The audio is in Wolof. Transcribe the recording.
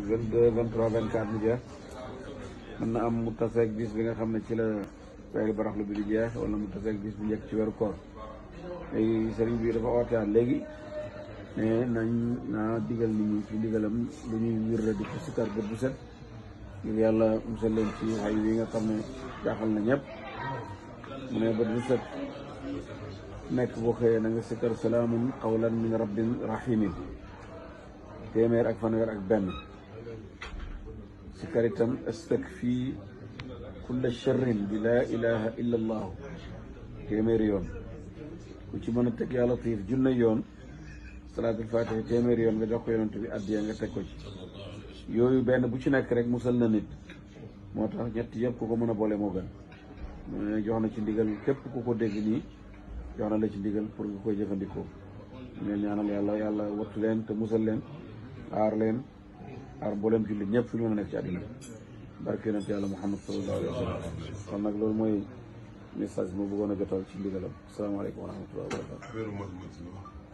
22 23 24 mu jeex mën na am mu taseeg bis bi nga xam ne ci la weeru baraxlu bi di jeex wala mu taseeg bis bu njëkk ci weeru koor léegi sëriñ bi dafa ootewaat léegi mais naa digal nit ñi ci ndigalam lu ñuy wirra di ko sikkar bët bu set ngir yàlla musal leen ci xay wi nga xam ne jaaxal na ñëpp mu ne bët bu set nekk boo xëyee na nga sikkar salaamun qawlan min rabbin rahimin téeméer ak fanweer ak benn sikkar itam astakfi kulla sharrin bi laa ilaha illa allahu téeméeri yoon ku ci mën a teg yaa latiif junne yoon salaatul faatiha téeméeri yoon nga jox ko yonent bi addiya nga teg ko ci yooyu benn bu ci nekk rek musal na nit moo tax ñett yëpp ku ko mën a boole moo gën jox na ci ndigal képp ku ko dégg nii jox na la ci ndigal pour nga koy jëfandikoo ñu ñaanal yàlla wattu leen te musal leen aar leen aar mboolem jullit ñëpp fu ñu mën a nekk ci àddina barke yonent yàlla Muhammad sallallahu alayhi wa sallam kon nag loolu mooy message bi ma bëggoon a jotal ci ndigalam asalaamaaleykum wa rahmatullahi wa barakatu